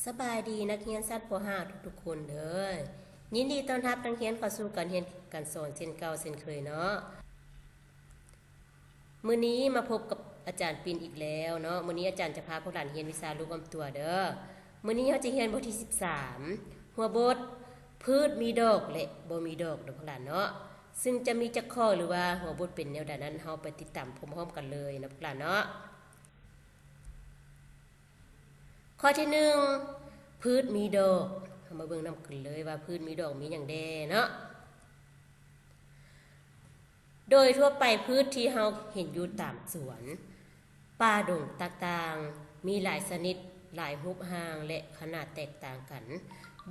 ສະບາຍດີນັກຮຽນຊັ້ນ ປໍຫ້າ ທຸກໆຄົນເດີ. ຍິນດີຕ້ອນຮັບນັກຮຽນເຂົ້າສູ່ການຮຽນການສອນເຊັ່ນເກົ່າເຊັ່ນເຄີຍເນາະ. ມື້ນີ້ມາພົບກັບອາຈານປິນອີກແລ້ວເນາະ. ມື້ນີ້ອາຈານຈະພາພວກຫຼານຮຽນວິຊາລູກອອມຕົວເດີ. ມື້ນີ້ເຮົາຈະຮຽນບົດທີສິບສາມ ຫົວບົດ ພືດມີດອກ ແລະ ບໍ່ມີດອກເນາະພວກຫຼານເນາະ. ຊຶ່ງຈະມີຈັກຂໍ້ ຫຼືວ່າຫົວບົດເປັນແນວໃດນັ້ນ ເຮົາໄປຕິດຕາມພ້ອມໆກັນເລີຍເນາະພວກຫຼານເນາະ. ຂໍ້ທີໜຶ່ງ ພືດມີດອກ. ເຮົາມາເບິ່ງນຳກັນເລີຍວ່າພືດມີດອກມີຫຍັງແດ່ເນາະ. ໂດຍທົ່ວໄປພືດທີ່ເຮົາເຫັນຢູ່ຕາມສວນ ປ່າດົງຕ່າງໆ ມີຫຼາຍຊະນິດ, ຫຼາຍຮູບຮ່າງ ແລະ ຂະໜາດແຕກຕ່າງກັນ.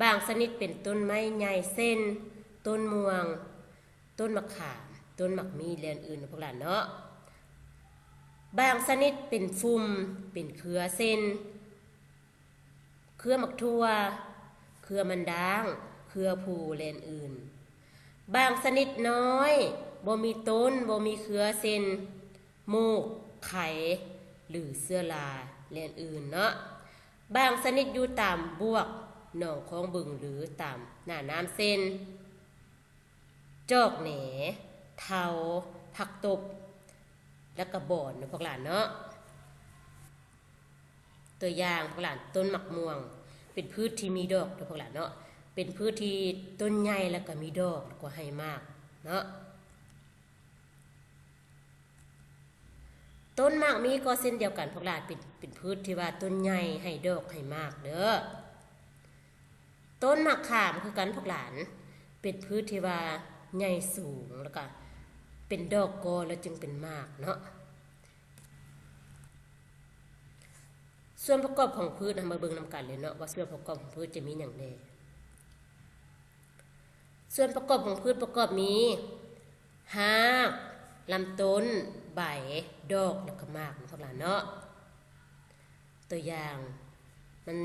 ບາງຊະນິດເປັນຕົ້ນໄມ້ໃຫຍ່ ເຊັ່ນ ຕົ້ນມ່ວງ, ຕົ້ນໝາກຂາມ, ຕົ້ນໝາກມີດ ແລະ ອື່ນໆ ພວກຫຼານເນາະ. ບາງຊະນິດເປັນຟຸ່ມ, ເປັນເຄືອ ເຊັ່ນ ເຄືອໝາກຖົ່ວ, ເຄືອມັນດ້າງ, ເຄືອພູ ແລະ ອື່ນໆ. ບາງຊະນິດນ້ອຍ, ບໍ່ມີຕົ້ນ, ບໍ່ມີເຄືອ ເຊັ່ນ ໂມກ, ໄຄ ຫຼື ເຊື້ອລາ ແລະ ອື່ນໆ ເນາະ. ບາງຊະນິດຢູ່ຕາມບວກ, ໜອງ, ຄອງ, ບຶງ ຫຼື ຕາມໜ້ານ້ຳ ເຊັ່ນ ຈອກແໜ, ເທົາ, ຜັກຕົບ ແລະ ກະບອນເນາະພວກຫຼານເນາະ. ຕົວຢ່າງພວກຫຼານ ຕົ້ນໝາກມ່ວງ ເປັນພືດທີ່ມີດອກເນາະພວກຫຼານເນາະ. ເປັນພືດທີ່ຕົ້ນໃຫຍ່ ແລ້ວກໍມີດອກ ແລ້ວກໍໃຫ້ໝາກເນາະ. ຕົ້ນໝາກມີດກໍເຊັ່ນດຽວກັນພວກຫຼານ ເປັນ ເປັນພືດທີ່ວ່າຕົ້ນໃຫຍ່ ໃຫ້ດອກ ໃຫ້ໝາກເດີ. ຕົ້ນໝາກຂາມຄືກັນພວກຫຼານ ເປັນພືດທີ່ວ່າໃຫຍ່ສູງ ແລ້ວກະເປັນດອກກ່ອນ ແລ້ວຈຶ່ງເປັນໝາກເນາະ. ສ່ວນປະກອບຂອງພືດ ເຮົາມາເບິ່ງນຳກັນເລີຍເນາະ ວ່າສ່ວນປະກອບຂອງພືດຈະມີຫຍັງແດ່. ສ່ວນປະກອບຂອງພືດປະກອບມີ ຮາກ, ລຳຕົ້ນ, ໃບ, ດອກ ແລ້ວກໍໝາກເນາະພວກຫຼານເນາະ. ຕົວຢ່າງ ມັນ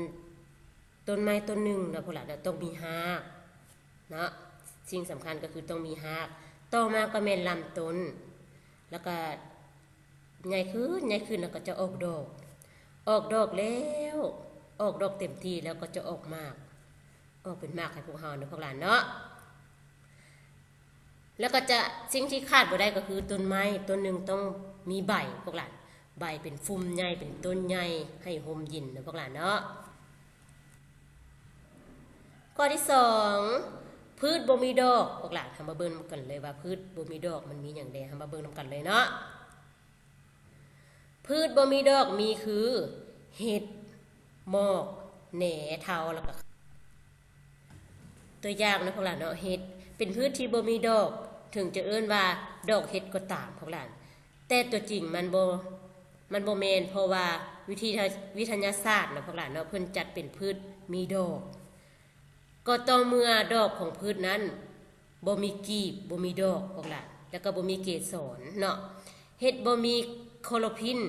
ຕົ້ນໄມ້ຕົ້ນໜຶ່ງເນາະພວກຫຼານເນາະ ຕ້ອງມີຮາກເນາະ. ສິ່ງສຳຄັນກໍຄືຕ້ອງມີຮາກ. ຕໍ່ມາກໍແມ່ນລຳຕົ້ນ ແລ້ວກໍໃຫຍ່ຂຶ້ນ ໃຫຍ່ຂຶ້ນ ແລ້ວກໍຈະອອກດອກ. ອອກດອກແລ້ວ ອອກດອກເຕັມທີ່ແລ້ວກໍຈະອອກໝາກ ອອກເປັນໝາກໃຫ້ພວກເຮົາເນາະພວກຫຼານເນາະ. ແລ້ວກໍຈະ ສິ່ງທີ່ຂາດບໍ່ໄດ້ກໍຄືຕົ້ນໄມ້ຕົ້ນໜຶ່ງຕ້ອງມີໃບພວກຫຼານ ໃບເປັນຟຸ່ມໃຫຍ່ ເປັນຕົ້ນໃຫຍ່ ໃຫ້ຮົ່ມເຢັນເນາະພວກຫຼານເນາະ. ຂໍ້ທີສອງ ພືດບໍ່ມີດອກ. ພວກຫຼານ ເຮົາມາເບິ່ງນຳກັນເລີຍວ່າພືດບໍ່ມີດອກມັນມີຫຍັງແດ່ ເຮົາມາເບິ່ງນຳກັນເລີຍເນາະ. ພືດບໍ່ມີດອກມີຄື ເຫັດ, ໝອກ, ແໜ, ເທົາ ແລ້ວກໍ ຕົວຢ່າງເນາະພວກຫຼານເນາະ ເຫັດເປັນພືດທີ່ບໍ່ມີດອກ ເຖິງຈະເອີ້ນວ່າດອກເຫັດກໍຕາມພວກຫຼານ ແຕ່ຕົວຈິງມັນບໍ່ ມັນບໍ່ແມ່ນ ເພາະວ່າວິທະຍາ ວິທະຍາສາດເນາະພວກຫຼານເນາະ ເພິ່ນຈັດເປັນພືດມີດອກ ກໍຕໍ່ເມື່ອດອກຂອງພືດນັ້ນບໍ່ມີກີບ ບໍ່ມີດອກພວກຫຼານ ແລ້ວກໍບໍ່ມີເກສອນເນາະ ເຫັດບໍ່ມີໂຄໂຣຟິນ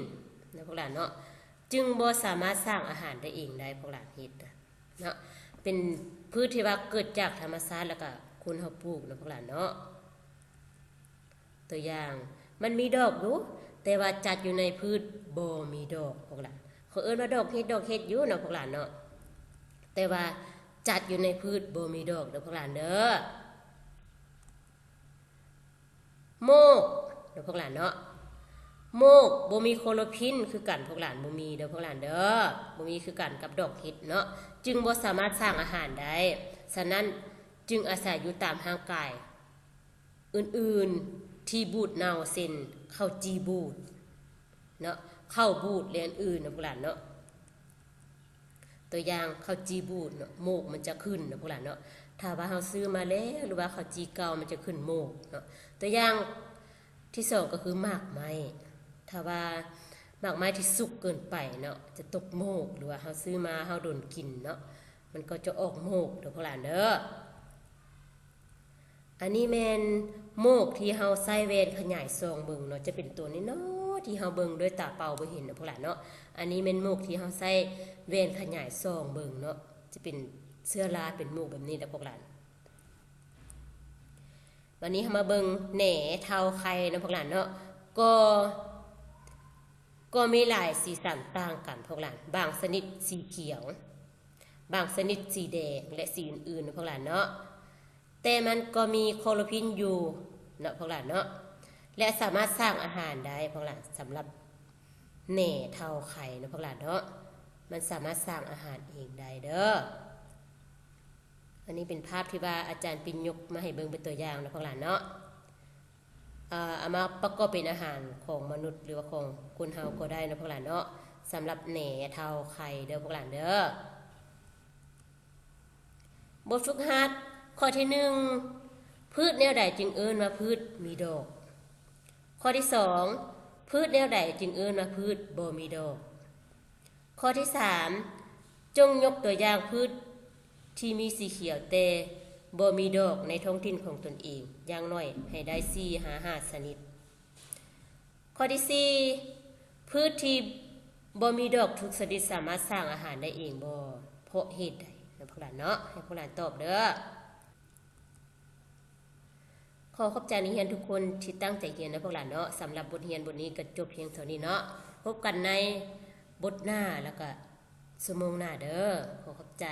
ເນາະພວກຫຼານເນາະ ຈຶ່ງບໍ່ສາມາດສ້າງອາຫານໄດ້ເອງໄດ້ພວກຫຼານ ເຫັດນະ ເນາະ ເປັນພືດທີ່ວ່າເກີດຈາກທຳມະຊາດ ແລ້ວກະຄົນເຮົາປູກເນາະພວກຫຼານເນາະ. ຕົວຢ່າງ ມັນມີດອກຢູ່ ແຕ່ວ່າຈັດຢູ່ໃນພືດບໍ່ມີດອກພວກຫຼານ ເຂົາເອີ້ນວ່າດອກເຫັດ ດອກເຫັດຢູ່ເນາະພວກຫຼານເນາະ ແຕ່ວ່າຈັດຢູ່ໃນພືດບໍ່ມີດອກເດີພວກຫຼານເດີ. ໂມກເດີພວກຫຼານເນາະ ໂມກບໍ່ມີໂຄໂຣຟິນຄືກັນພວກຫຼານ ບໍ່ມີເດີພວກຫຼານເດີ ບໍ່ມີຄືກັນກັບດອກເຫັດເນາະ ຈຶ່ງບໍ່ສາມາດສ້າງອາຫານໄດ້ ສະນັ້ນຈຶ່ງອາໄສຢູ່ຕາມຮ່າງກາຍອື່ນໆທີ່ບູດເນົ່າ ເຊັ່ນ ເຂົ້າຈີ່ບູດເນາະ ເຂົ້າບູດ ແລະ ອື່ນໆເນາະພວກຫຼານເນາະ. ຕົວຢ່າງ ເຂົ້າຈີ່ບູດເນາະ ໂມກມັນຈະຂຶ້ນເນາະພວກຫຼານເນາະ ຖ້າວ່າເຮົາຊື້ມາແລ້ວ ຫຼືວ່າເຂົ້າຈີ່ເກົ່າ ມັນຈະຂຶ້ນໂມກເນາະ. ຕົວຢ່າງທີສອງກໍຄືໝາກໄມ້ ຖ້າວ່າໝາກໄມ້ທີ່ສຸກເກີນໄປເນາະ ຈະຕົກໂມກ ຫຼືວ່າເຮົາຊື້ມາເຮົາດົນກິນເນາະ ມັນກໍຈະອອກໂມກເດີພວກຫຼານເດີ. ອັນນີ້ແມ່ນໂມກທີ່ເຮົາໃຊ້ແວ່ນຂະຫຍາຍສ່ອງເບິ່ງເນາະ ຈະເປັນຕົວນ້ອຍໆທີ່ເຮົາເບິ່ງດ້ວຍຕາເປົ່າບໍ່ເຫັນເນາະພວກຫຼານເນາະ. ອັນນີ້ແມ່ນໂມກທີ່ເຮົາໃຊ້ແວ່ນຂະຫຍາຍສ່ອງເບິ່ງເນາະ ຈະເປັນເຊື້ອລາເປັນໂມກແບບນີ້ແຫຼະພວກຫຼານ. ບາດນີ້ເຮົາມາເບິ່ງແໜ ເທົາ ໄຄເນາະພວກຫຼານເນາະ ກໍ ກໍມີຫຼາຍສີສັນຕ່າງກັນພວກຫຼານ ບາງຊະນິດສີຂຽວ ບາງຊະນິດສີແດງ ແລະ ສີອື່ນໆ ນະພວກຫຼານເນາະ. ແຕ່ມັນກໍມີໂຄໂລຟິນຢູ່ເນາະພວກຫຼານເນາະ ແລະ ສາມາດສ້າງອາຫານໄດ້ພວກຫຼານ. ສຳລັບແໜເທົາໄຄນະພວກຫຼານເນາະ ມັນສາມາດສ້າງອາຫານເອງໄດ້ເດີ້. ອັນນີ້ເປັນພາບທີ່ວ່າອາຈານປິ່ນຍົກມາໃຫ້ເບິ່ງເປັນຕົວຢ່າງນະພວກຫຼານເນາະ. ເອີ ເອົາມາປະກອບເປັນອາຫານຂອງມະນຸດ ຫຼືວ່າຂອງຄົນເຮົາກໍໄດ້ເນາະພວກຫຼານເນາະ. ສຳລັບແໜເທົາໄຄເດີ້ພວກຫຼານເດີ້. ບົດຝຶກຫັດ ຂໍ້ທີໜຶ່ງ ພືດແນວໃດຈຶ່ງເອີ້ນວ່າພືດມີດອກ? ຂໍ້ທີສອງ ພືດແນວໃດຈຶ່ງເອີ້ນວ່າພືດບໍ່ມີດອກ? ຂໍ້ທີສາມ ຈົ່ງຍົກຕົວຢ່າງພືດທີ່ມີສີຂຽວແຕ່ບໍ່ມີດອກໃນທ້ອງຖິ່ນຂອງຕົນເອງ ຢ່າງໜ້ອຍໃຫ້ໄດ້ສີ່ຫາຫ້າຊະນິດ. ຂໍ້ທີສີ່ ພືດທີ່ບໍ່ມີດອກທຸກຊະນິດສາມາດສ້າງອາຫານໄດ້ເອງບໍ່? ເພາະເຫດໃດ? ນະພວກຫຼານເນາະ ໃຫ້ພວກຫຼານຕອບເດີ້. ຂໍຂອບໃຈນັກຮຽນທຸກຄົນທີ່ຕັ້ງໃຈຮຽນນະພວກຫຼານເນາະ. ສຳລັບບົດຮຽນບົດນີ້ກໍຈົບພຽງເທົ່ານີ້ເນາະ. ພົບກັນໃນບົດໜ້າ ແລ້ວກໍຊົ່ວໂມງໜ້າເດີ້. ຂໍຂອບໃຈ.